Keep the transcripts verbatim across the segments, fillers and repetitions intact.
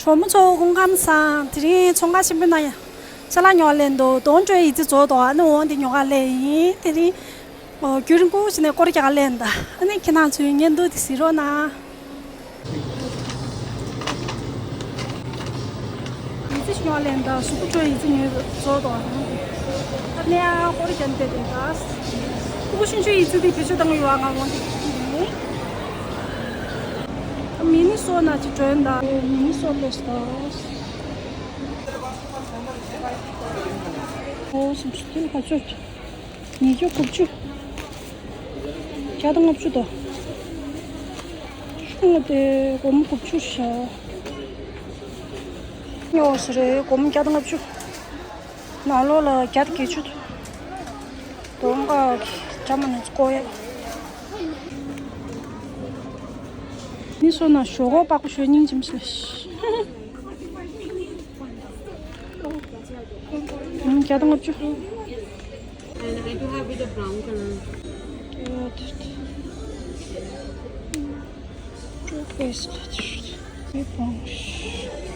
གྲོགས་མོ་ཚོ་སྐུ་ཁམས་བཟང་། དེ་རིང་ཚོང་ཁང་ཆེན་པོའི་ནང་ཡང་ཅ་ལག་ཉོ་བ་ལེན་འདུག། དོན་གྲོས་ཡིད་ཆེས་བཟོ་འདུག། ཨ་ནི་འོང་དེ་ཉོ་ག་ལེན་ཡིན། དེ་རིང་ཨོ་རྒྱུན་རིང་པོ་ཞིག་ནས་སྐོར་རྒྱག་ག་ལེན་ད། ཨ་ནི་ཁྱེད་རང་ཚོའི་བརྙན་ཐུང་དེ་གཟིགས་རོགས་གནང་། ཡིད་ཆེས་ཉོ་བ་ལེན་ད། གཟུགས་པོ་དྲོ་ཡིད་ཆེས་ཉོས་བཟོ་འདུག། ཨ་ནི་ཨ་སྐོར་རྒྱག་འདོད་དེ་ད། ཕྲུ་གུ་ཆུང་ཆུང་ཡིད་ཆེས་དེ་བེད་སྤྱོད་གཏང་གི་ཡོད། ང་འོང་དེ་ཡིན། མི་ནི་སོ་ན་ཅིག་འགྲོ་ཡིན་ད། མི་ནི་སོ་ལས་ད། ཨོ་སུམ་ཅུ་ཁ་ཚོད། ཉིས་བརྒྱ་དགུ་བཅུ། བརྒྱ་དང་ལྔ་བཅུ་དོ། ཤོང་དེ་སྒོར་མོ་དགུ་བཅུ་ཤ། ཉོ་སི་རེད། སྒོར་མོ་བརྒྱ་དང་ལྔ་བཅུ། ནང་ལོགས་ལ་བརྒྱ་དང་བརྒྱད་ཅུ་དོ། དོང་ག་ཇ་མ་ནི་ཀོ་ཡ། ནི་སོ་ན་ཞོག་ཁོག་པགས་པ་ཞོ་སྙིང་རྗེ་མོ་ཞིག་ལ། བརྒྱ་དང་ལྔ་བཅུ། And I do have with a brown color. Two face.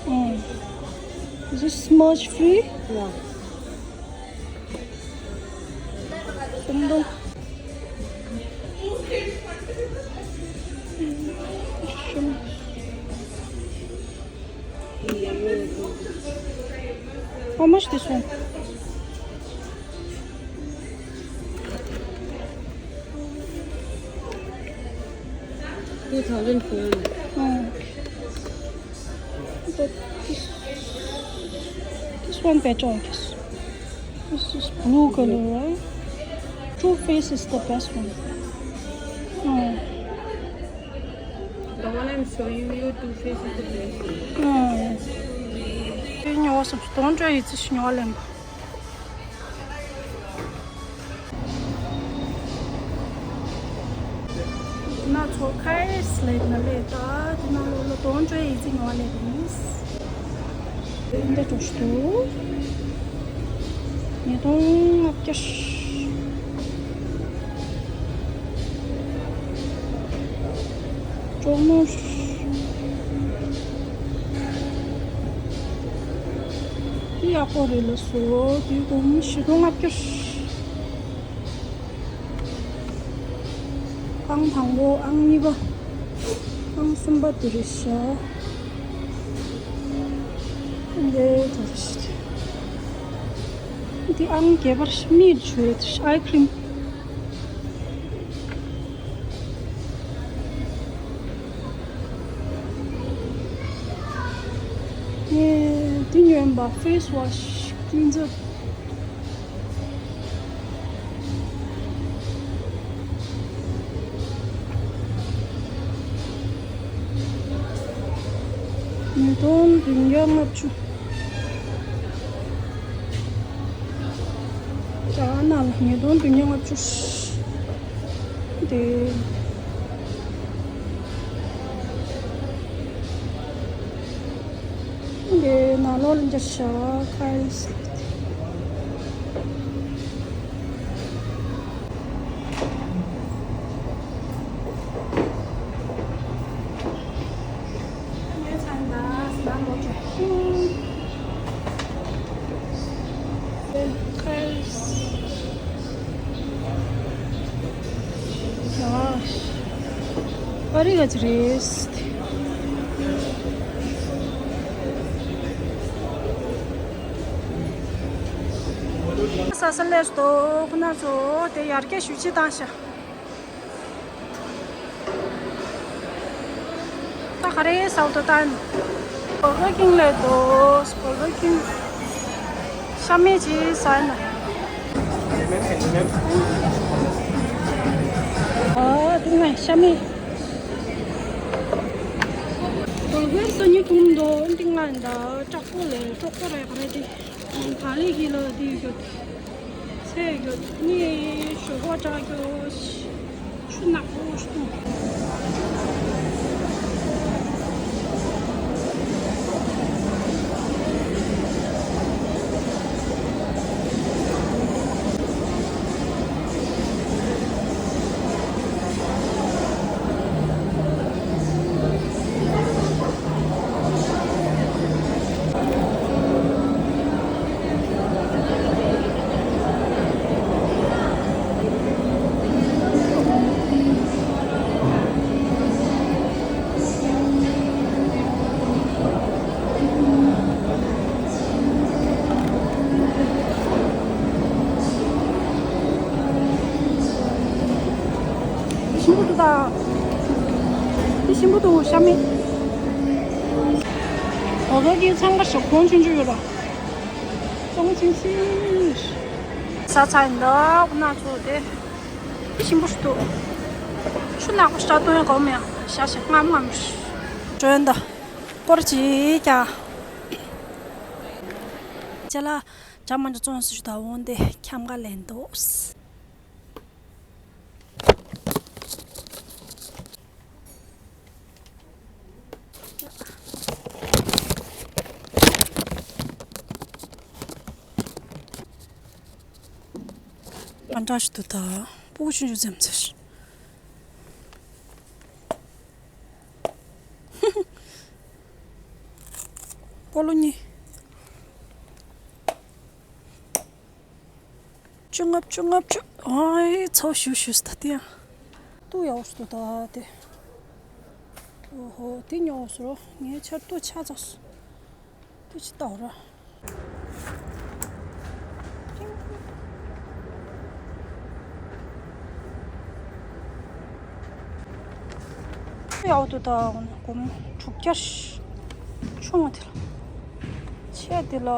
Mm. Is this smudge free? Yeah. How much this one? Two thousand four hundred. Oh, okay. But this, this one better, I guess. This is blue color, right? Too Faced is the best one. Oh. The one I'm showing you, Too Faced is the best. Oh. དེ་ཉོ་བསམ། དོན་གྲོས་ཡིད་ཆེས་ཉོ་ལེན་པ། ན་ཚོ་ཁ་ཨེ་སི་ལེབ་ན་ལེ་ད། དེ་ན་ལོ་ལོ་དོན་གྲོས་ཡིད་ཆེས་ཉོ་ལེ་དེ་ནི། འདི་འདྲ་འགྲོ་ཞིག་འདུག། ཉིས་སྟོང་ལྔ་བརྒྱ། གྲོགས་མོ། འདི་ཡག་པོ་རེད་ལ་སོ། འདི་སྒོར་མོ་བཞི་སྟོང་ལྔ་བརྒྱ། ཨང་དང་པོ། ཨང་གཉིས་པ། ཨང་གསུམ་པ་འདི་རེད་ཤག། འདི་འདྲ་རེད་ཤག། འདི་ཨང་བརྒྱད་པར་མིར་བྱོས་ཨའི་ཁི་རིམ། ངས་འདི་ཉོས་པ། ཕེ་སི་ཝ་ཤི་ཀི་ལིན་ཛར། ཉིས་སྟོང་བདུན་བརྒྱ་ལྔ་བཅུ། ཅ་ན་ལ་ཉིས་སྟོང་བདུན་བརྒྱ་ལྔ་བཅུ། དེ། འདི་ནང་ལོགས་ལ་འབྱར་བྱ་བ་ཁ་ཡིས། ཨ་རི་ག་ཅི་རེད། ས་ས་ལེར་ཏོ་ཁོ་ན་ཚོ་དེ་ཡར་རྒྱས་ཞུ་ཅི་བཏང་ཤག། ད་ག་རེ་ཟ་འོ་ད་ད། བར་གར་ཀིང་ལས་དོ། བར་གར་ཀིང་ཤ་མེད་ཅིག་ཟ་ན། ཨ་དེ་ང་ཤ་མེད། བར་གར་ཟ་ཉི་དུང་དོ་འདི་ང་ད་དྲག་པོ་ལས་དྲག་པོ་རེད་ག་རེ་དེ། ད་ལི་གི་ལ་དེ་ཡོད། ཚེ་ཡོད་ནི་ཞོགས་པ་དྲག་གོ། ཆུ་ནག་པོ་ཞིག་འཐུང་། ལོ་ཏོག་གི་འཚང་ཁ་ཞོག་གོང་ཆུང་ཆུང་ཡོད་ར། ཙོང་ཆིང་སི། ས་ཚ་ཡིན་འདུག་ན་ཚོ་དེ། ཞིམ་པོ་ཞིག་འདུག་ཆུ་ནག་པོ་ཤ་སྟོན་གོམ་ཡང་ཤ་ཞིག་རྔམ་རྔམ་ཞིག་འགྲོ་ཡིན་ད། སྐོར་ཅིག་ཀྱང་། ཅ་ལག་ཇ་མ་འཇོ་ཙོང་སི་ཞིག་ད་འོང་དེ་ཁྱམ་ག་ལེན་འདུག་མ་འདྲ་ཞིག་འདུག་ད། སྤུ་གུ་ཆུང་ཆུང་ཙམ་ཚོ་ཞིག་སྤོ་ལོ་གཉིས། བཅོ་ལྔ་བཅོ་ལྔ་བཅོ། ཨའི་ཚ་བོ་ཞུ་ཞུ་ད་དེ་ཡང་། ཏུ་ཡག་པོ་ཞིག་འདུག་ད་དེ། ཨོ་ཧོ་དེ་ཉོ་སོ་ངའི་ཆར་ཏུ་ཆ་ཚ་སོ། ཏུ་ཅི་ལྟ་བ་ར། ཡག་པོ་འདུག་ད་སྒོར་མོ་དྲུག་བརྒྱ། ཆུང་བ་དེ་ལ། ཆེ་དེ་ལ་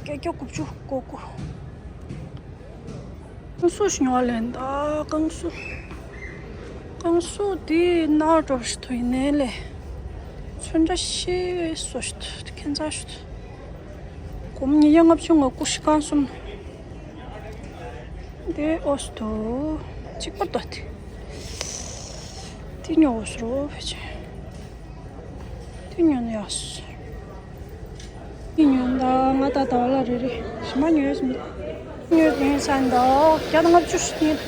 བརྒྱད་བརྒྱ་དགུ་བཅུ་གོ་དགུ། ཀང་སུ་ཞིག་ཉོ་བ་ལེན་ད་ཀང་སུ། ཀང་སུ་དེ་ནར་འགྲོ་ཞིག་ཐོ་ཡིན་ནའི་ལས། ཚོན་ཁྲ་ཤེས་སོ་ཞིག་ཐོ་ཁྱེད་ཚ་ཞིག་ཐོ། སྒོར་མོ་ཉིས་བརྒྱ་ལྔ་བཅུ་ང་དགུ་ཞིག་ཀང་སུ། དེ་ཨོ་སི་ཐོ། གཅིག་པར་ཏོ་དེ། དེ་ཉོ་ཨོ་སི་རོ་ཕེ་ཆེ། དེ་ཉོ་ན་ཡག་སོ། དེ་ཉོ་ན་ང་ད་ད་བ་ལ་རེ་རེ་ཞི་མ་ཉོས་སོང་། ཉོས་ཉོས་ཚར་འདུག་བརྒྱ་དང་ལྔ་བཅུ་ཞིག་ཉོས།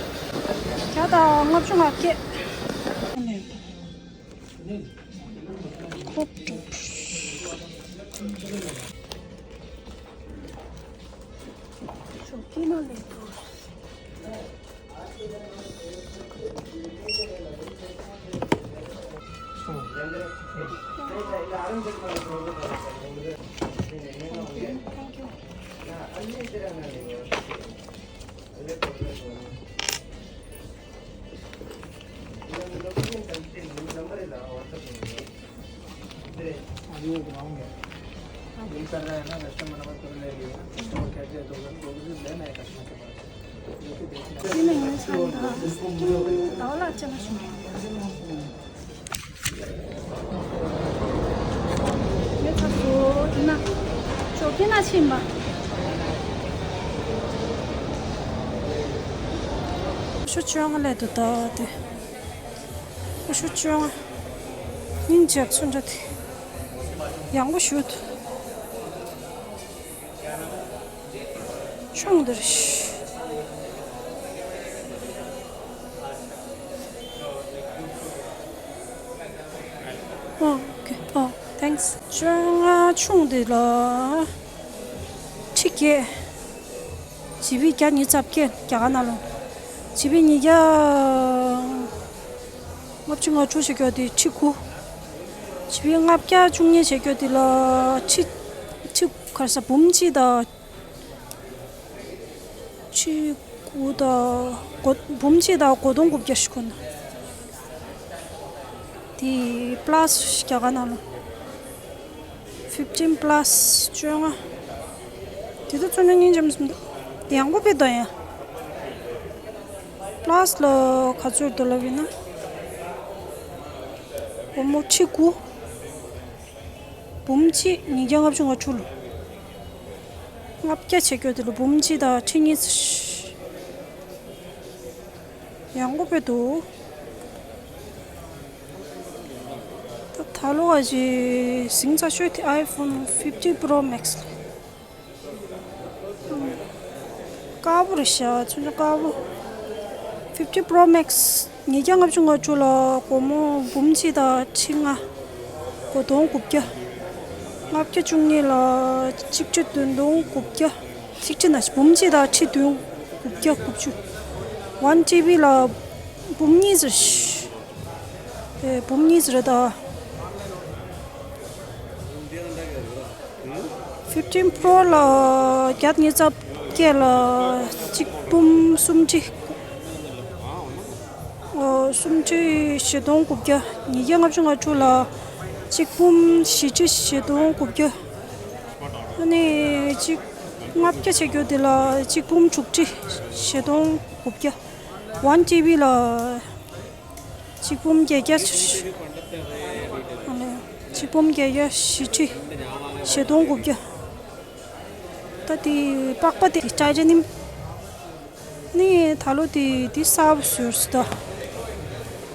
བརྒྱ་དང་ལྔ་བཅུ་ང་བརྒྱད། ཁོག་ཏུ། ཞོགས་ཀྱི་ནང་ལས་འགྲོ། དེ་ནས་ངས་ཚང་མ་ཟླ་བ་ལ་ཅི་མ་བྱུང་། ངས་ཚ་སོ་ན་ཅོ་ཀི་ན་ཕྱིན་པ། ཤོ་ཅོ་ང་ལས་དུ་ད་དེ། ཤོ་ཅོ་ང་། སྙིང་རྗེ་ཚུན་ཁྲ་དེ། ཡང་པོ་ཞུ་དུ། ཆུང་དུ་རེ་ཞུ། ཨོ་ཁེ་ཨོ་ཐེངས། བཅོ་ལྔ་ཆུང་དེ་ལ། ཁྲི་བརྒྱད། ཇི་བི་བརྒྱ་ཉི་ཤུ་རྩ་བརྒྱད་རྒྱ་གར་ནང་ལོ། ཇི་བི་ཉིས་བརྒྱ། ལྔ་བཅུ་ང་དྲུག་བྱེད་རྒྱུ་དེ་ཁྲི་དགུ། ཇི་བི་ལྔ་བརྒྱ་བཅུ་གཉིས་བྱེད་རྒྱུ་དེ་ལ་ཁྲི། ཁྲི་ག་རེ་ཟ་འབུམ་གཅིག་དང་། ཁྲི་དགུ་དང་སྒོར་འབུམ་གཅིག་དང་སྒོར་དོང་དགུ་བརྒྱ་ཞིག་ཁོ་ན། དེ་པ་ལ་སི་རྒྱ་གར་ནང་ལོ། ཕིབ་ཊིན་པ་ལ་སི་བཅོ་ལྔ། དེ་ཚོ་བཙོན་ན་སྙིང་རྗེ་མོ་ཟིན་འདུག་ཡང་སྒོ་ཕེ་དོ་ཡང་། པ་ལ་སི་ལ་ག་ཚོད་འདུག་ལབ་ཡིན་ན། སྒོར་མོ་ཁྲི་དགུ། འབུམ་གཅིག་ཉིས་བརྒྱ་ལྔ་བཅུ་ང་དྲུག་ལོ། ལྔ་བརྒྱ་བྱེད་རྒྱུ་དེ་ལོ་འབུམ་གཅིག་དང་ཁྲི་གཉིས་ཚོད། ཡང་སྒོ་ཕེ་འདུག་ད་ད་ལོ་བ་ཞིག་ཟིང་ཚ་ཤོས་དེ་ཨའི་ཕོན་ཕིབ་ཊི་པྲོ་མེག་སི་ལ། དཀར་པོ་རེད་ཤག་ཆུང་ཆུང་དཀར་པོ། ཕིབ་ཊི་པྲོ་མེག་སི་ཉིས་བརྒྱ་ལྔ་བཅུ་ང་དྲུག་ལ་སྒོར་མོ་འབུམ་གཅིག་དང་ཁྲི་ལྔ། སྒོར་དོང་དགུ་བརྒྱ། ལྔ་བརྒྱ་བཅུ་གཉིས་ལ་གཅིག་ཁྲི་བདུན་དོང་དགུ་བརྒྱ། གཅིག་ཁྲི་ན་འབུམ་གཅིག་དང་ཁྲི་བདུན་དགུ་བརྒྱ་དགུ་བཅུ། ཝན་ཊི་བི་ལ་འབུམ་གཉིས་ཟེར། ཨེ་འབུམ་གཉིས་ཟེར་ད། ཕིབ་ཊིན་པྲོ་ལ་བརྒྱ་ཉི་ཤུ་རྩ་བརྒྱད་ལ་གཅིག་འབུམ་སུམ་ཁྲི། ཨོ་སུམ་ཁྲི་བཞི་སྟོང་དགུ་བརྒྱ། ཉིས་བརྒྱ་ལྔ་བཅུ་ང་དྲུག་ལ་གཅིག་འབུམ་བཞི་ཁྲི་བཞི་སྟོང་དགུ་བརྒྱ། ཨ་ནི་གཅིག་ལྔ་བརྒྱ་བྱེད་རྒྱུ་དེ་ལ་གཅིག་འབུམ་དྲུག་ཁྲི་བཞི་སྟོང་དགུ་བརྒྱ། ཝན་ཊི་བི་ལ་གཅིག་འབུམ་བརྒྱད་བརྒྱ། ཨ་ནི་གཅིག་འབུམ་བརྒྱད་བརྒྱ་བཞི་ཁྲི་བཞི་སྟོང་དགུ་བརྒྱ། ད་དེ་པགས་པ་དེ་ཊའི་ཊ་ནི་ཡམ། ནི་ད་ལོ་དེ་དེ་གསར་པ་བཟོས་སོ་ད།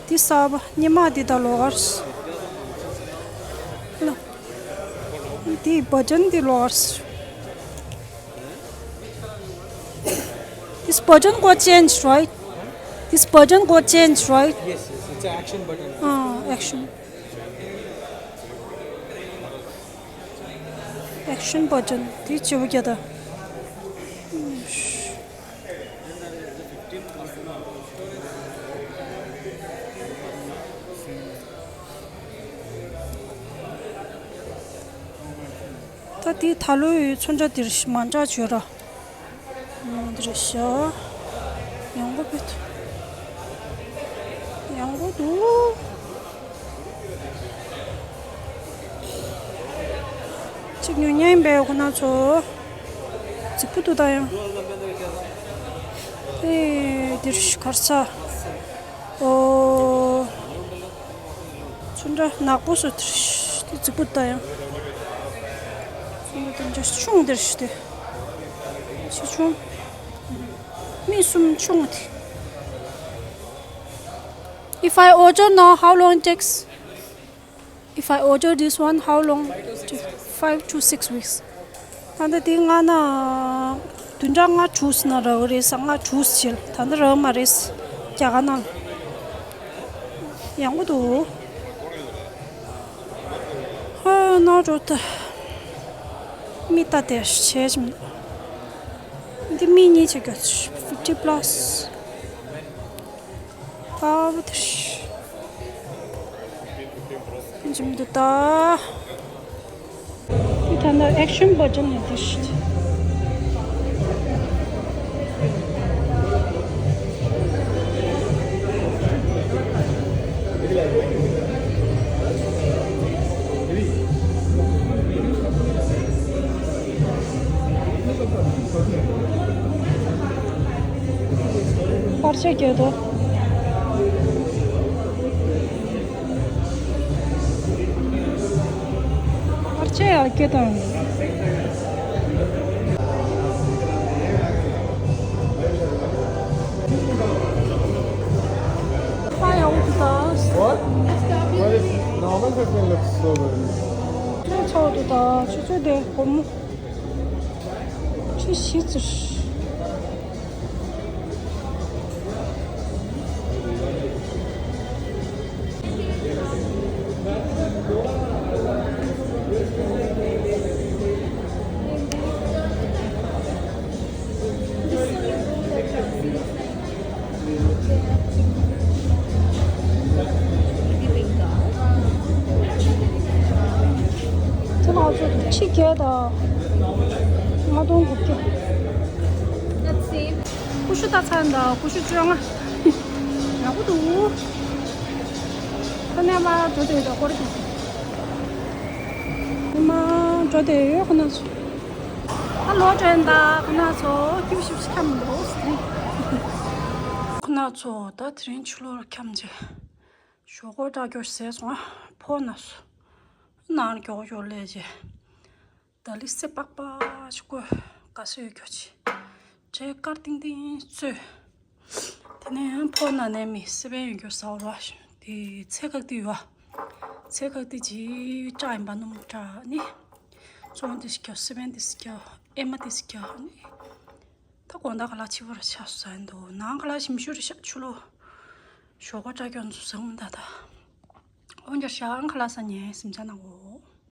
དེ་གསར་པ་སྔོན་མ་དེ་ད་ལོགས་ཀར། ལ། དེ་བར་ཇན་དེ་ལོགས་ཀར། This button got changed, right? This button got changed, right? Yes, yes, it's an action button. Ah, action. Action button. དེ་བྱེད་པོ་རྒྱ་ད། ད་དེ་ད་ལོའི་ཚོན་ཁྲ་འདིར་མ་འདྲ་བྱོས་ར། འདིར་ཤ། ཡང་གོ་བེད། ཡང་གོ་འདུག་གཅིག་ཉོ་ཉན་པའི་ཁོ་ན་ཚོ། རྫིག་པོ་འདུག་ད་ཡང་། ཨེ་འདིར་གར་ས། ཨོ། ཚོན་ཁྲ་ནག་པོ་སོ་འདིར་ཤ། དེ་རྫིག་པོ་འདུག་ད་ཡང་། ཚོན་ཁྲ་དེ་འདྲ་ཆུང་འདིར་ཤ་དེ། ཆེ་ཆུང་། མི་གསུམ་ཆུང་དེ། If I order now, how long it takes? If I order this one, how long? Five to six weeks. ད་ལྟ་དེ་ལྔ་ན་བདུན་ཕྲག་ལྔ་དྲུག་ཙམ་ན་རག་གི་རེད་ས། ལྔ་དྲུག་ཙམ་བྱས་ལ་ད་ལྟ་རག་མ་རེད་ས། རྒྱ་གར་ནང་ལ། ཡག་པོ་འདུག་ཧ་ན་འགྲོ་ད། མི་ལྟ་དེ་བྱས་ཀྱི་མི་འདུག་འདི་མི་གཉིས་བྱེད་དགོས། fifty plus. ཨ་བུ་དེ། འཇིམ་དུ་ད། ད་ནི་ཨེག་ཤན་བར་ཇན་ནས་དེ་ཤི། བར་ཆད་སྐྱེད་དོ། བར་ཆད་ཡང་སྐྱེད་དང་། ཁ་ཡང་འུ་ཐུག་དང་། What? What is, no, my husband looks so good. ཁྱོད་ཚོགས་འདུ་དང་ཆུ་ཚོད་དེ་སྒོར་མོ་ཁྲི་བཞི་ཙམ། དེ་ང་ཚོ་ཁྲི་བརྒྱད་དང་ལྔ་སྟོང་དགུ་བརྒྱ། ཀུ་ཤུ་ད་ཚར་འདྲ། ཀུ་ཤུ་བཅོ་ལྔ། ཡག་པོ་འདུག་ཁ་ནས་མ་འགྲོ་དེ་འདྲ་སྐོར་གྱི། མ་འགྲོ་དེ་ཡོད་ཁོ་ན་ཚོ། ད་ལོག་འགྲོ་ཡིན་ད་ཁོ་ན་ཚོ་སྐྱིད་པོ་ཞིག་ཤམ་འདུག་ཁོ་ན་ཚོ་ད་དེ་རིང་ཕྱི་ལོགས་འཁྱམས་རྗེས། ཞོགས་ཀོ་ཀྲག་ཀྱོག་བཟས་སོང་ཨ། ཕོ་ན་སོ། ནང་ཀྱོག་ཀྱོག་ལས་རྗེས། ད་ལི་སེ་པག་པ་ཞིག་བཀོལ། དགའ་སོས་ཀྱོག་ཅི། གྲལ་དཀར་ཏིང་ཏིང་བཙོས། དེ་ནས་ཕོ་ན་ནས་མི་སེ་བན་ཡོད་ཀྱོག་ཟ་བར་བ། དེ་ཚེ་ཁག་ཏི་ཡོད་ཨ། ཚེ་ཁག་ཏི་ཅི་ཀྲག་ཡིན་པ་ནུམ་ཀྲག་ནི། བཙོང་ཏི་ཞིག་ཀྱོག་སེ་བན་ཏི་ཞིག་ཀྱོག་ཨེ་མ་ཏི་ཞིག་ཀྱོག་ནི། ད་དགོང་དག་ག་ལ་ཕྱི་པོ་ར་ཆགས་སུ་ཟ་ཡིན་འདུག་ནང་ག་ལ་ཞིམ་ཤུ་ར་ཤ་ཆུ་ལོ། ཞོགས་པ་ཀྲག་ཀྱོག་ཚོ་ཟང་ད་ད། འོན་ཀྱང་ཤ་ཨང་ག་ལ་ས་ཉན་སེམས་ཅག་ནང་གོ།